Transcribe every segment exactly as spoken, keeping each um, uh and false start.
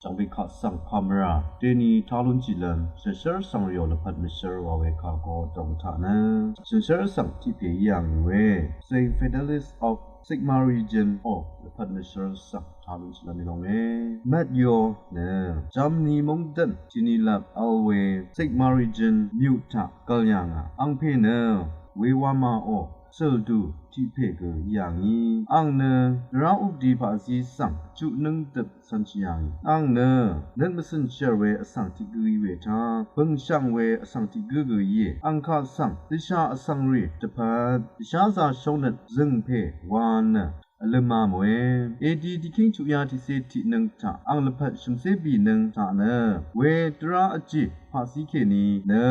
Shvngbe kaq svng pàmvrà deni talun chilvm shànshér vsvng rìò lvpat mvshér wa we kà go dòng taq nø shànshér vsvng tiq pè í yà ngì we Saint Fidelis of Sigmaringen o lvpat mvshér vsvng talun chilvm í lònge. Matthew nø Germany mungdvn tìnìlap vl we Sigmaringen myuq taq gv̀l yà ngà. Angpè nø wewamà o søldu tiq pè gø í yà ngì. Ang nø dvrá updi paqzí svng chuq nǿng døp cv̄nshì yà ngì. Ang nø nøt mvcø̀n shv̀r we vsvng tiq gǿ í we taq bø̀ngshv̀ng we vsvng tiq gǿ gø íe. Ang kaq svng dvshà vsvng rì dvpvt dvsházā shóngnøt zø̀ngpè wa nø vlø̄m a mòe. Edi dvkíng chuqyá tiqcé tiq nǿng taq ang lvpat shø̀mcé bì nǿng taq nø we dvrá vjì paqzí kèní nø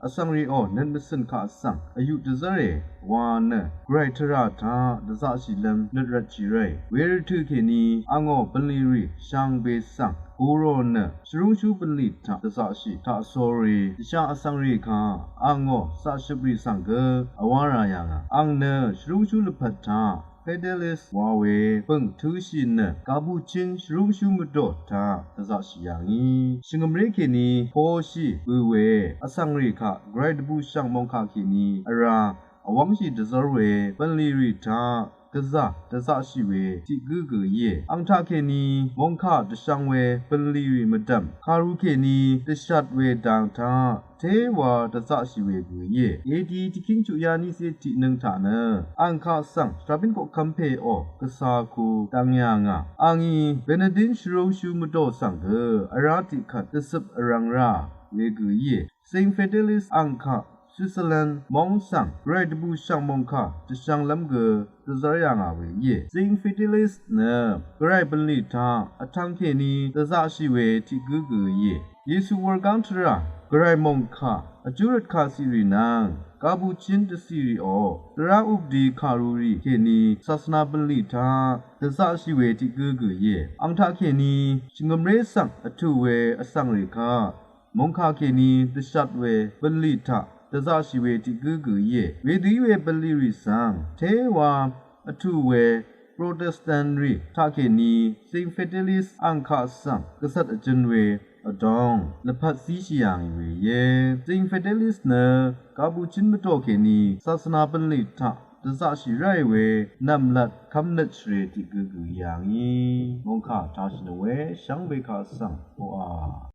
vsvng rì o nøt mvcø̀n kaq svng vyuq dvzv́re wa nø gvray tvrà taq dvzaqshìlv́m nøt rvtshì ráì. We rvtø̀ kèní angò bv̀nlì rì shvngbe svng gurò nø shvrúngshú bv̀nlì taq dvzaqshì taq sórí dvshà vsvng rì kaq angò zaqshøp rì svng gø vwá rà yà ngà. Ang nø shvrúngshú lvpat taq Fidelis wa we bø̀ng tø̄shì nø gabùchín shvrúngshú mvdò taq dvzaqshì yà ngì. Shvngø̀mré kèní poshì bø̀ we vsvng rì kaq gvray dvbùshv̀ng mòngkà kèní vrá vwv́ngshì dvzv́r we bv̀nlì rì taq gvzà dvzaqshì we tiq gǿ gø íe. Ang taq kèní mòngkà dvshvng we bv̀nlì rì mvdv̀m kàru kèní dvshat we dang taq téwa dvzaqshì we gø íe. Edi dvkíng chuqyá niqcé tiq nǿng taq nø ang kaq svng shvrabín koqkv́m pè o gvsa ku dvng yà ngà. Angí Benedin shvrúngshú mvdò svng gø vrá tiqkvt dvcøp vrvng rà we gø íe. Saint Fidelis ang kaq Switzerland móng svng gvray dvbùshv̀ng mòngkà dvshvnglv́m gø dvzv́r yà ngà we íe. Saint Fidelis nø gvray bv̀nlì taq vtv̄ng kèní dvzaqshì we tiq gǿ gø íe. Yesu wurgáng tvrà gvray mòngkà vjú rvt kà ciq rì nvng gabùchín dvciq rì o dvrá updi kàru rì kèní sasvna bv̀nlì taq dvzaqshì we tiq gǿ gø íe. Ang taq kèní shvngø̀mré svng vtù we vsvng rì kaq mòngkà kèní dvshat we bv̀nlì taq dvzaqshì we tiq gǿ gø íe. Wedø í we bv̀nlì rì svng téwa vtù we Protestant rì taq kèní Saint Fidelis ang kaq svng gvcvt vjø̄n we vdóng lvpat zíshì yà ngì we íe. Saint Fidelis nø gabùchín mvdò kèní sasvna bv̀nlì taq dvzaqshì ráì we nv̀mlat kv́mnøt shvrē tiq gǿ gø í yà ngì. Mòngkà tashì nø we shvngbe kaq svng oqà